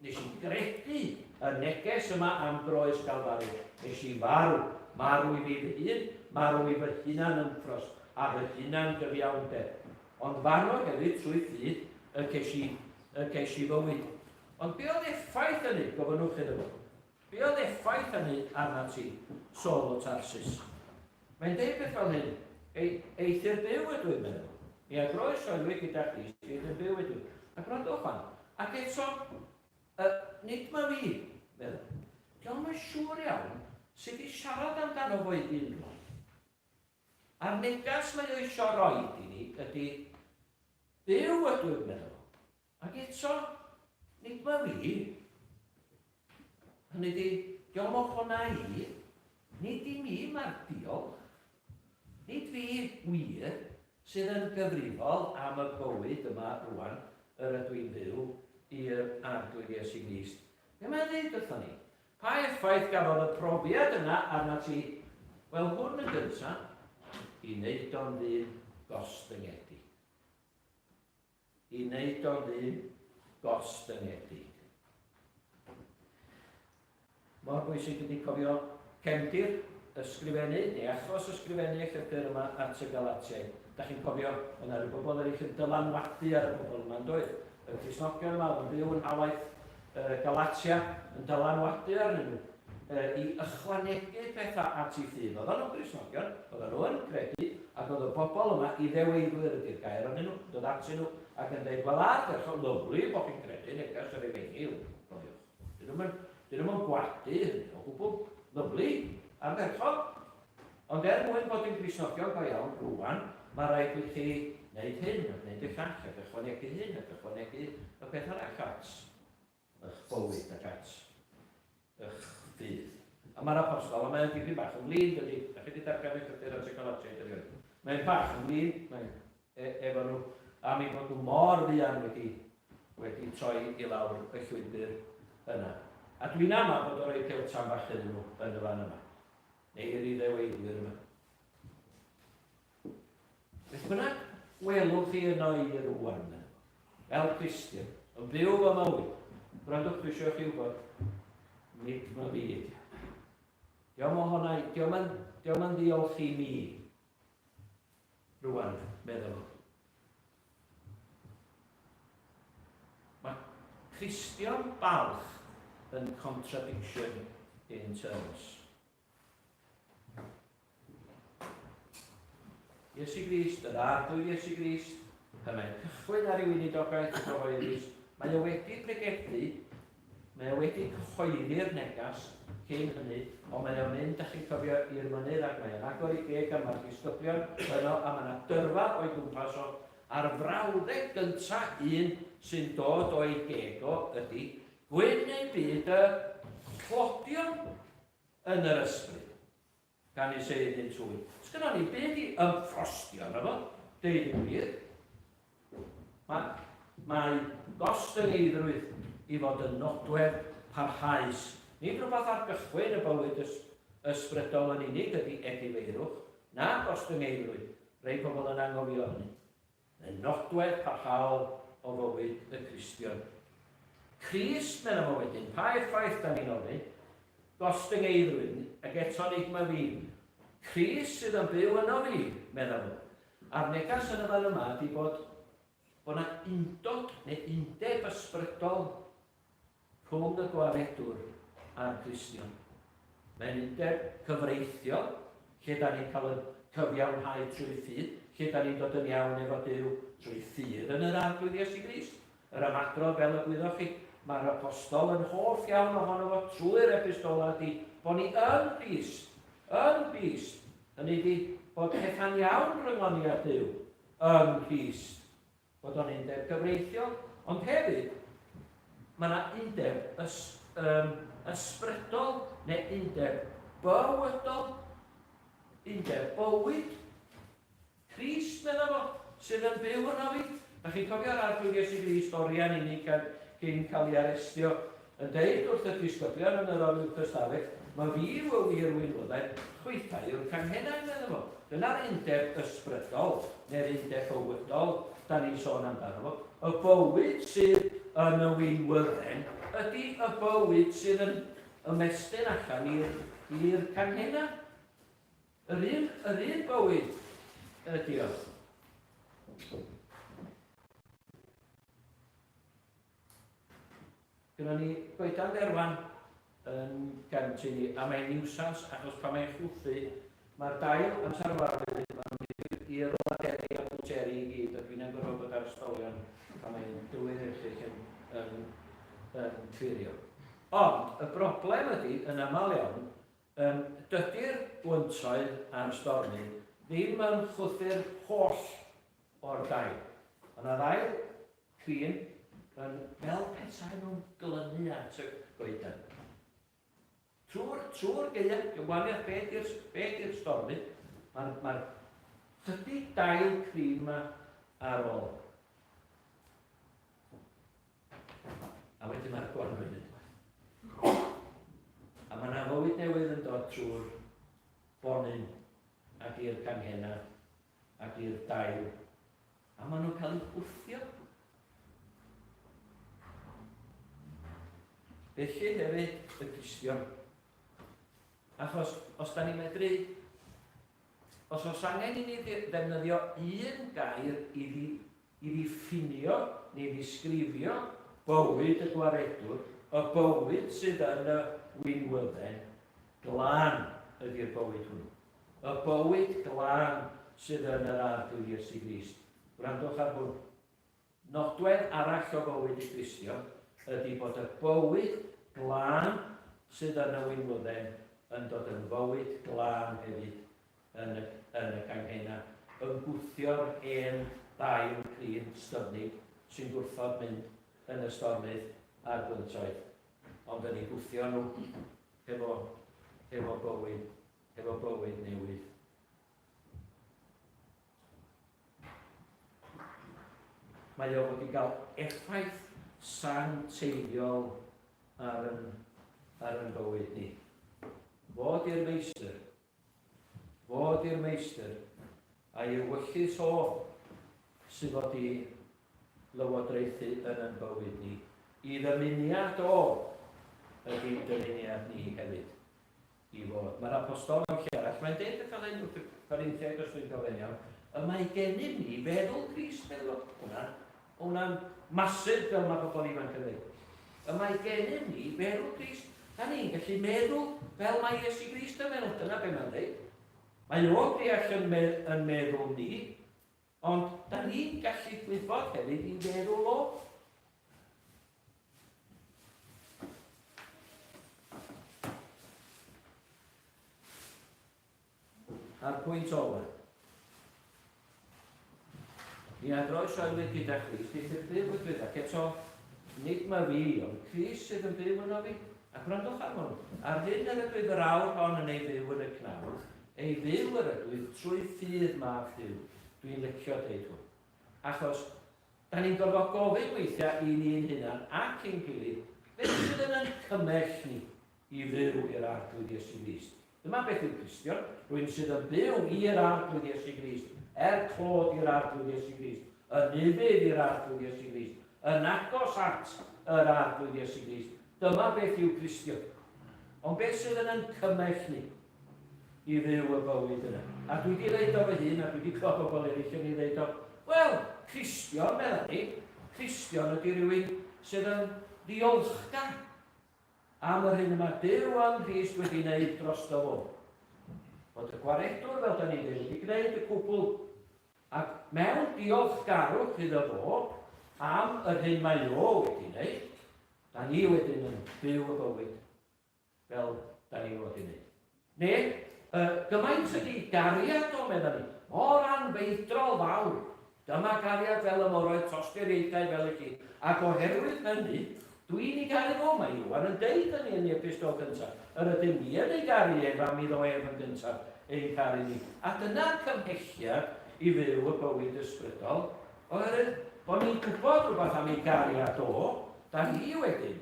Nes i gredu y neges yma am groes Calfari. Nes i farw. Marw i fi fy hun, marw i fy hunan ymffrost, a fy hunan gyfiawnder. Ond fano hefyd, trwy ffydd, y ces i, y ces i fywyd. Ond be oedd effaith hynny, gofynnwch iddo fo. Be oedd effaith hynny arnat ti, Saul o Tarsus? Mae'n deud peth fel hyn, ei, eithr byw ydw i'n meddwl. Mi a groesoelwyd gyda Christ, eithr byw ydw i. A gwrandwch fan. Ac eto, uh, nid ma fi, meddwl. Diolch yn siŵr iawn sut i siarad amdano fo ei hun rwan. A'r negas mae o eisiau roed i ni ydy, byw ydw i'n meddwl. Ac eto, nid ma fi. Hynny di, diolch ohona i, nid i mi mae'r diolch. Nid fi wir sydd yn gyfrifol am y bywyd yma rwan yr ydw i'n fyw i'r Arglwydd Iesu Grist. Be mae'n dweud wrthon ni? Pa effaith gafodd y profiad yna arnat ti? Wel, hwn yn gyntaf, i wneud o'n ddyn gostyngedig. I wneud o'n ddyn gostyngedig. Mor bwysig ydy cofio cefndir ysgrifennu, neu achos ysgrifennu y llythyr yma at y Galatiaid. Da chi'n cofio, oedd yna rhyw bobl eraill yn dylanwadu ar y bobl yma, yn doedd? Y Cristnogion yma oedd yn byw yn halaith Galatia yn dylanwadu arnyn nhw. i ychwanegu pethau at ei ffydd. Oedden nhw'n Gristnogion, oedden nhw yn credu, ac oedd y bobl yma, Iddeweiddwyr ydy'r gair arnyn nhw, dod atyn nhw ac yn dweud, wel ardderchog, lyfli bod chi'n credu neges yr efengyl, cofiwch. Dyn nhw'n dyn nhw'n gwadu hynny o gwbl. Lyfli, ardderchog. Ond er mwyn bod yn Gristnogion go iawn rwan, mae rhaid i chi wneud hyn, a gwneud y llall, ac ychwanegu hyn, ac ychwanegu y peth arall at eich bywyd ac at eich ffydd. A mae'r apostol, a mae'n dipyn bach yn flin, dydy, da chi wedi darllen y llythyr at y Galatiaid erioed. Mae'n bach yn flin, mae'n e, efo nhw, am eu bod nhw mor fuan wedi, wedi troi i lawr y llwybr yna. A dwi'n amau bod o'n rhoi peltan bach iddyn nhw yn y fan yma. Neu i'r Iddeweiddwyr yma. Beth bynnag welwch chi yno i rwan, fel Cristion, yn byw fy mywyd, gwrandwch, dwi eisiau chi wybod, nid fy fi ydi. Diolch ohona, diolch yn, diolch yn ddiolch i mi rwan, meddwl o. Mae Cristion balch yn contradiction in terms. Iesu Grist, yr Arglwydd Iesu Grist, pan mae'n cychwyn ar ei weinidogaeth y gyhoeddus, mae o wedi pregethu, mae o wedi cyhoeddi'r negas cyn hynny, ond mae o'n mynd, da chi'n cofio, i'r mynydd ac mae o'n agor ei geg a mae'r disgyblion yno a mae yna dyrfa o'i gwmpas o, a'r frawddeg gynta un sy'n dod o'i geg o ydy, gwyn ei byd y tlodion yn yr ysbryd, gan eu seidd iddynt hwy. Sgynnon ni byd i ymffrostio arno fo, deud y gwir. Mae, mae gostyngeiddrwydd i fod yn nodwedd parhaus. Nid rhywbeth ar gychwyn y bywyd ys, ysbrydol yn unig ydy edifeirwch, na gostyngeiddrwydd. Rhai pobl yn anghofio hynny. Yn nodwedd parhaol o fywyd y Cristion. Crist, medda fo wedyn, pa effaith da ni'n ofyn? Gostyngeiddrwydd, ac eto nid ma fi. Crist sydd yn byw yno fi, medda fo. A'r negas yn y fan yma ydy bod bod 'na undod neu undeb ysbrydol rhwng y gwaredwr a'r Cristion. Mae'n undeb cyfreithiol, lle da ni'n cael yn cyfiawnhau trwy ffydd, lle da ni'n dod yn iawn efo Duw trwy ffydd yn yr Arglwydd Iesu Grist. Yr ymadrodd, fel y gwyddoch chi, mae'r apostol yn hoff iawn ohono fo trwy'r epistola ydy bod ni yn Grist, yn Grist. Hynny ydy bod pethau'n iawn rhyngon ni a Duw yng Nghrist. Bod o'n undeb gyfreithiol, ond hefyd mae yna undeb ys, um, ysbrydol neu undeb bywydol, undeb bywyd. Crist, medda fo, sydd yn byw yno fi. Da chi'n cofio'r Arglwydd Iesu Grist oriau'n unig cyn cael ei arestio Yn deud wrth y disgyblion yn yr oruwch ystafell, Ma fi yw y wir winwydden, chwithau yw'r canghennau, medda fo. Dyna'r undeb ysbrydol, neu'r undeb bywydol, da ni'n sôn amdano fo. Y bywyd sydd yn y winwydden ydy y bywyd sydd yn ymestyn allan i'r canghennau. Yr un, yr un bywyd ydy o. Gynnon ni goedan dderwen yn gefn tŷ ni, a mae'n niwsans achos pan mae'n chwythu, mae'r dail amser warw hefyd, maen nhw'n mynd i'r laderi a bwteri i gyd, a dwi'n gorfod bod ar ysgolion pan mae'n dywydd erchyll yn, yn, yn clirio. Ond y broblem ydy, yn aml iawn, um, dydy'r gwyntoedd a'r stormydd ddim yn chwythu'r holl o'r dail. Mae yna ddail Crin yn fel petai nhw'n glynu at y goeden. Trwy'r trwy gaeaf, dim gwahaniaeth be di'r be di'r stormydd, mae'r mae chydig dail crin ma ar ôl. A wedyn mae'r gwanwyn yn dod. A mae yna fywyd newydd yn dod trwy'r bonyn ac i'r canghennau ac i'r dail A maen nhw'n cael eu gwthio. Felly hefyd y Cristion. Achos os da ni'n medru, os oes angen i ni ddefnyddio un gair i, ddi, i ddiffinio neu ddisgrifio bywyd y gwaredwr, y bywyd sydd yn y winwydden, Glân ydy'r bywyd hwnnw. Y bywyd glân sydd yn yr Arglwydd Iesu Grist. Gwrandwch ar hwn. Nodwedd arall o fywyd y Gristion ydy bod y bywyd glân sydd yn y winwydden yn dod yn fywyd glân hefyd yn y, yn y canghennau, yn gwthio'r hen ddail crin styfnig sy'n gwrthod mynd yn y stormydd a'r gwyntoedd, ond yn eu gwthio nhw hefo, hefo bywyd, hefo bywyd newydd. Mae o wedi cael effaith sancteiddiol ar yn, ar yn bywyd ni. Fod i'r meistr, fod i'r meistr, a'i ewyllys o sydd fod i lywodraethu yn yn bywyd ni. I ddymuniad o ydy'n dymuniad ni hefyd. i fod. Mae'r apostol mewn lle arall, mae'n deud peth fel hyn wrth y Corinthiaid, os dwi'n cofio'n iawn, y mae gennym ni feddwl Crist, meddwl, hwnna, hwnna'n masif fel mae pobl ifanc yn dweud. Y mae gennym ni feddwl Crist. Da ni'n gallu meddwl fel mae Iesu Grist yn meddwl, dyna be mae'n dweud. Mae o'n deall yn, me yn meddwl ni, ond da ni'n gallu gwybod hefyd i feddwl o. A'r pwynt ola. Mi a droes oelwyd gyda Christ, eithr byw ydwyf, ac eto, nid mae fi, ond Christ sydd yn byw yno fi. A gwrandwch ar hwn, ar hyn yr ydwyf yr awr hon yn ei fyw yn y cnawd, ei fyw yr ydwyf trwy ffydd mab Duw. Dwi'n licio deud hwn. Achos, da ni'n gorfod gofyn weithiau i ni'n hunan ac i'n gilydd, beth sydd yn ein cymell ni i fyw i'r Arglwydd Iesu Grist? Dyma beth yw Cristion, rhywun sydd yn byw i'r Arglwydd Iesu Grist, er clod i'r Arglwydd Iesu Grist, yn ufudd i'r Arglwydd Iesu Grist, yn agos at yr Arglwydd Iesu Grist. Dyma beth yw Cristion. Ond beth sydd yn ein cymell ni? i fyw y bywyd yna. A dwi 'di ddeud o fy hun, a dwi 'di clywed bobl eraill yn ei ddeud o, wel, Cristion, medda ni, Cristion ydy rhywun sydd yn ddiolchgar am yr hyn y mae Duw yng Nghrist wedi wneud drosto fo. Bod y gwaredwr, fel da ni'n dweud, wedi gwneud y cwbl. Ac mewn diolchgarwch iddo fo am yr hyn mae o wedi wneud, da ni wedyn yn byw y bywyd fel da ni fod i wneud. Neu, uh, gymaint ydy gariad o, medda ni, mor anfeidrol fawr. Dyma gariad fel y moroedd tosturiaethau fel y chi. Ac oherwydd hynny, dwi'n ei garu fo, mae Iwan yn deud hynny yn ei epistol gyntaf. Yr ydym ni yn ei garu ef am iddo ef yn gyntaf ein caru ni. A dyna'r cymhelliad i fyw y bywyd ysbrydol, oherwydd bod ni'n gwybod rhywbeth am ei gariad o, da ni wedyn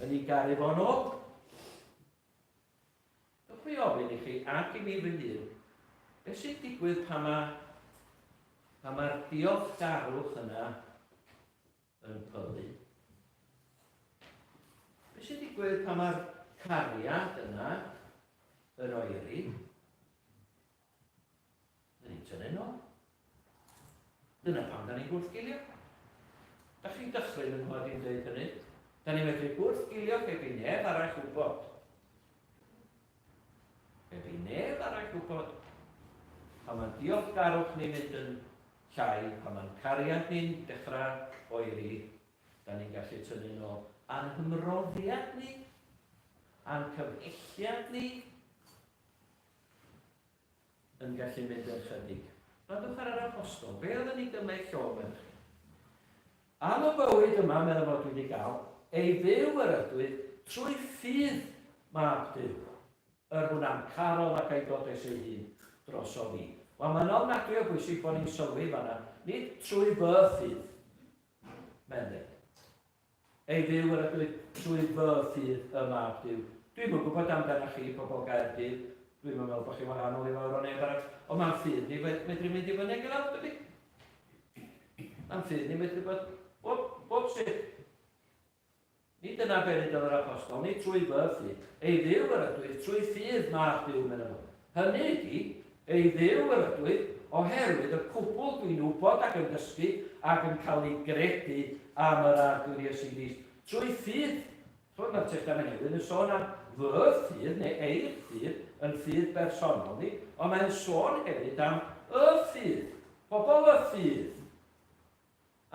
Yn ei garu fo'n ôl. Dewch fi ofyn i chi ac i mi fy hun, beth sy'n digwydd pan mae pan mae'r diolchgarwch yna yn pylu? Beth sy'n digwydd pan mae'r cariad yna yn oeri? Dyn ni'n tynnu nôl. Dyna pam da ni'n gwrthgilio. Da chi'n dychryn yn nghlywed i'n dweud hynny. Da ni'n medru gwrthgilio heb i neb arall wybod. Heb i neb arall wybod. Pan mae'n diolchgarwch ni'n mynd yn llai, pan mae'n cariad ni'n dechrau oeri, da ni'n gallu tynnu nôl. A'n hymroddiad ni, a'n cymhelliad ni, yn gallu mynd yn chydig. Gwrandwch ar yr apostol, be oedd yn ei gymell o, meddwch chi? Am y bywyd yma, meddwl fod dwi wedi gael, ei fyw yr ydwyf trwy ffydd mab Duw, yr hwn a'm carodd ac a'i godes ei hun drosof fi. Wel, mae'n ofnadwy o bwysig bod ni'n sylwi fanna, nid trwy fy ffydd, mae'n dweud. Ei fyw yr ydwyf trwy fy ffydd y Mab Duw. Dwi'm yn gwybod amdanach chi, pobl Gaerdydd, dwi'm yn meddwl bod chi'n wahanol i lawer o neb arall, ond mae'n ffydd ni medru mynd i fyny ag i lawr, dydy? Mae'n ffydd ni medru bod bob, bob sut. Nid dyna be ddudodd yr apostol, nid trwy fy ffydd. Ei fyw yr ydwyf trwy ffydd Mab Duw, meddai fo. Hynny ydi, ei fyw yr ydwyf, oherwydd y cwbl dwi'n wybod ac yn dysgu ac yn cael ei gredu am yr Arglwydd Iesu Grist, trwy ffydd. Chymod, mae'r Testament Newydd yn sôn am fy ffydd neu eich ffydd yn ffydd bersonol ni, ond mae'n sôn hefyd am y ffydd, pobl y ffydd.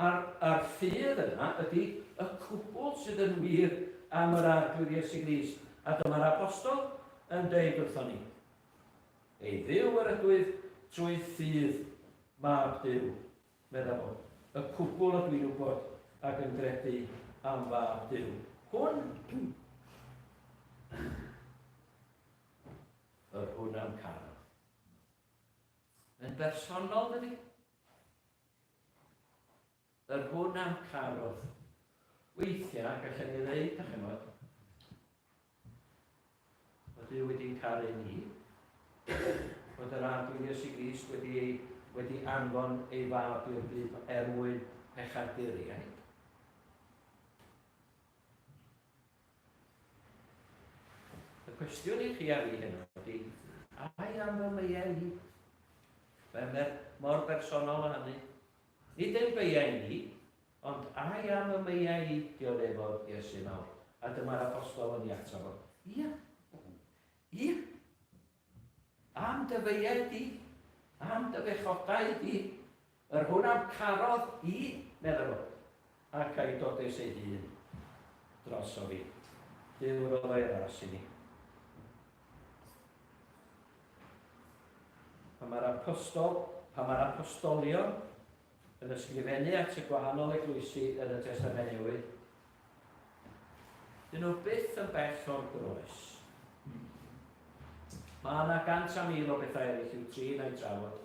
A'r, a'r ffydd yna ydy y cwbl sydd yn wir am yr Arglwydd Iesu Grist. A dyma'r apostol yn deud wrthon ni, Ei Dduw yr ydwyf trwy ffydd Mab Duw. Medda fo, y cwbl ydw i'n wybod ac yn gredu am Fab Duw. Hwn, yr hwn am carodd. Mae'n bersonol, dydy? Yr hwn am carodd. Weithiau, gallen ni ddeud, da chymod, bod Duw wedi'n caru ni, bod yr Arglwydd Iesu Grist wedi, ei, wedi anfon ei fab i'r byd er mwyn pechaduriaid. Y cwestiwn i chi a fi heno ydy, ai am fy meiau i? Mae'n mor bersonol â hynny. Nid ein beiau ni, ond ai am y meiau i dioddefodd Iesu mawr? A dyma'r apostol yn ei ateb o, Ia, ia, am dy feiau di, am dy bechodau di, yr hwn am carodd i, medda fo, ac a'i dodes ei hun drosof fi. Duw roddai ras i ni. Pan mae'r apostol, pan mae'r apostolion yn ysgrifennu at y gwahanol eglwysi yn y Testament Newydd, dyn nhw byth yn bell o'r groes. Mae yna gant a mil o bethau eraill i'w trin a'i trafod,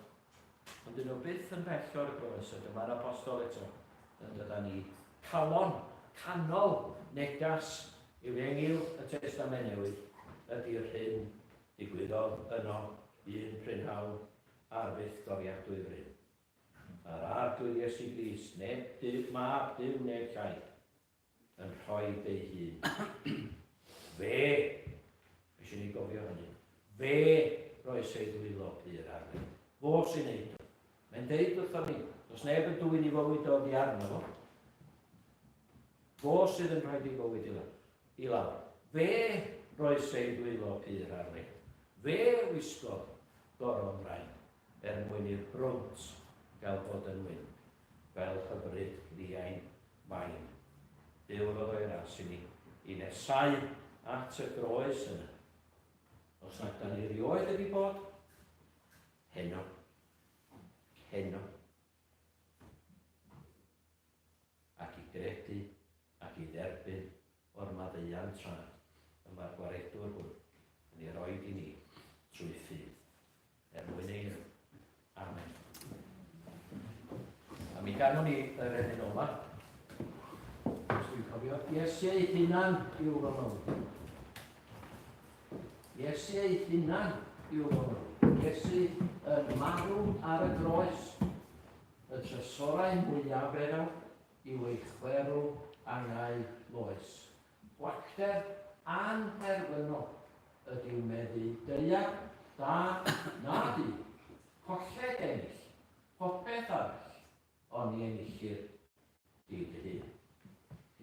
ond dyn nhw byth yn bell o'r groes, a dyma'r apostol eto yn dod â ni calon, canol negas Efengyl y Testament Newydd ydy'r hyn Digwyddodd yno un prynhawn ar fyth gofiadwy fryn. A'r Arglwydd Iesu Grist, neb Duw, Mab Duw neb llai, yn rhoi ei hun. Fe, eisiau ni gofio hynny, fe roes ei ddwylo pur ar fi. Fo sy'n neud o. Mae'n deud wrthon ni, does neb yn dwyn i fywyd o oddi arno fo. Fo sydd yn rhoi ei fywyd i lawr. I lawr. Fe roes ei ddwylo pur ar le. Fe wisgodd goron ddrain er mwyn i'r brwnt gael bod yn wyn, fel hyfryd liain main. Duw roddai ras i ni i nesau at y groes yna. Os nad da ni rioed wedi bod, heno. Heno. Ac i gredu ac i dderbyn o'r maddeuant rhad y mae'r Gwaredwr hwn yn ei roed i ni trwy ffydd, er mwyn ei enw. Amen. A mi ganwn ni yr emyn ola. Os dwi'n cofio, Iesu ei hunan yw fy mywyd. Iesu ei hunan yw fy mywyd. Iesu yn marw ar y groes. Y trysorau mwyaf eraill yw ei chwerw angau loes. Gwacter anherfynol ydyw meddu daear da na du, colled ennill, popeth arall, oni enillir di dy hun.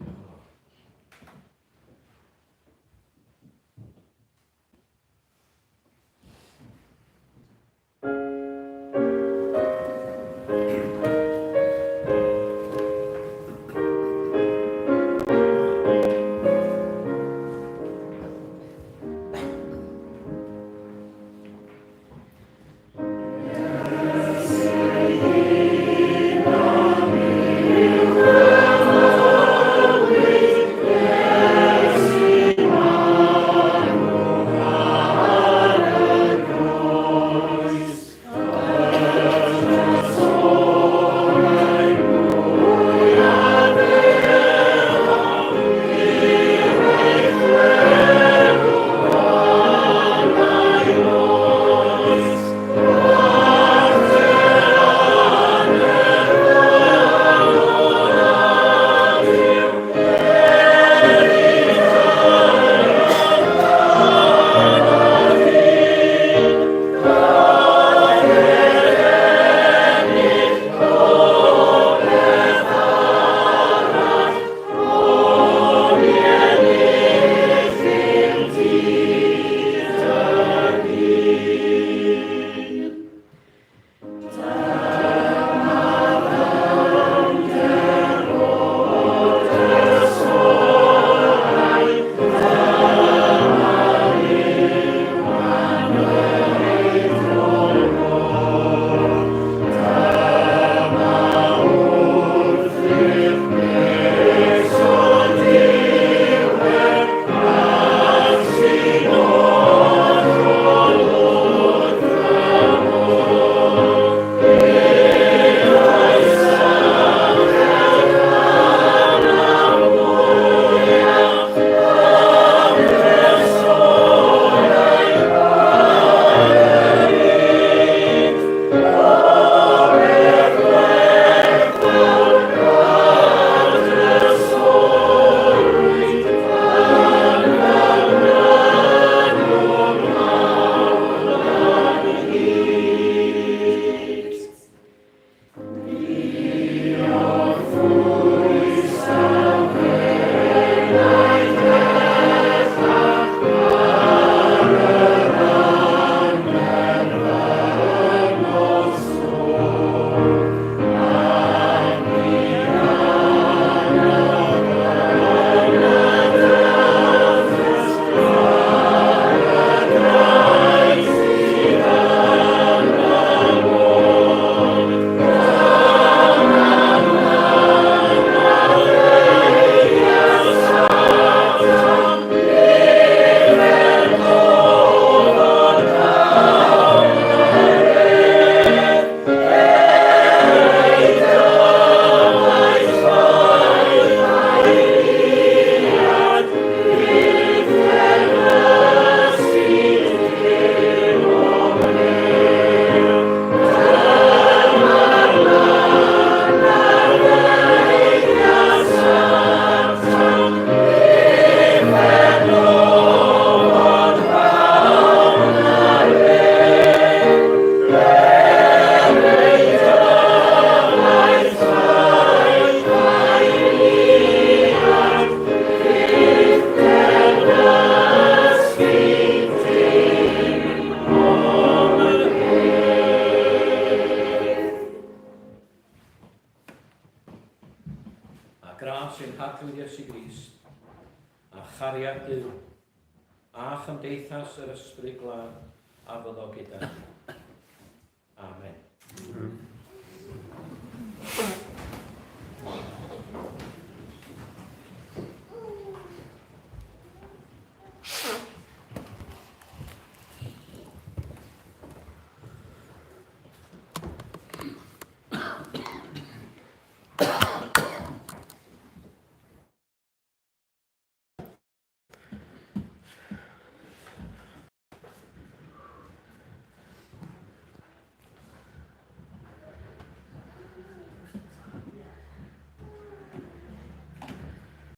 Diolch yn fawr. Cariad Duw, a chymdeithas yr Ysbryd Glân a fyddo gyda ni. Amen. Mm.